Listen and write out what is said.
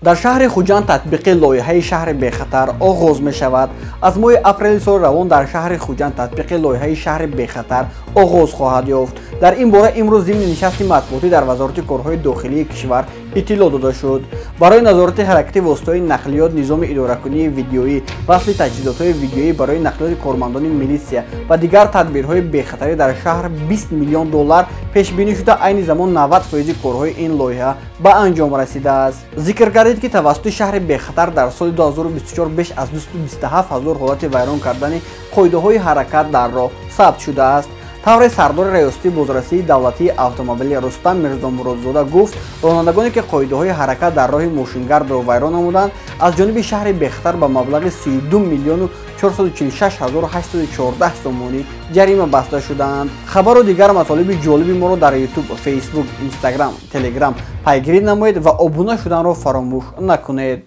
Дар шаҳри Хуҷанд татбиқи лоиҳаи «Шаҳри бехатар» оғоз мешавад. Аз моҳи апрели соли равон дар шаҳри Хуҷанд татбиқи лоиҳаи «Шаҳри бехатар» оғоз хоҳад ёфт. Дар ин бора имрӯз зимни нишасти матбуотӣ дар Вазорати корҳои дохилии кишвар иттилоъ дода шуд. Барои назорати ҳаракати воситаҳои нақлиёт, низоми идоракунии видеоӣ, васли таҷҳизотҳои видеоӣ барои нақлиёти кормандони милитсия ва дигар тадбирҳои бехатарӣ дар шаҳр 20 миллион доллар пешбинӣ шуда, айни замон 90% корҳои ин лоиҳа ба анҷом расидааст. Зикр гардид, ки тавассути «Шаҳри бехатар» дар соли 2024 беш аз 227 ҳазор ҳолати вайрон кардани қоидаҳои ҳаракат дар роҳ сабт шудааст. Тавре сардори Раёсати бозрасии давлатии автомобили Рустам Мирзомуродзода гуфт, ронандагоне, ки қоидаҳои ҳаракат дар роҳи мошингардро вайрон намуданд, аз ҷониби «Шаҳри бехатар» ба маблағи 32 миллиону 446 ҳазору 814 сомонӣ ҷарима баста шудаанд. Хабару дигар матолиби ҷолиби моро дар Ютуб, Фейсбук, Инстаграм, Телеграм пайгирӣ намоед ва обуна шуданро фаромӯш накунед.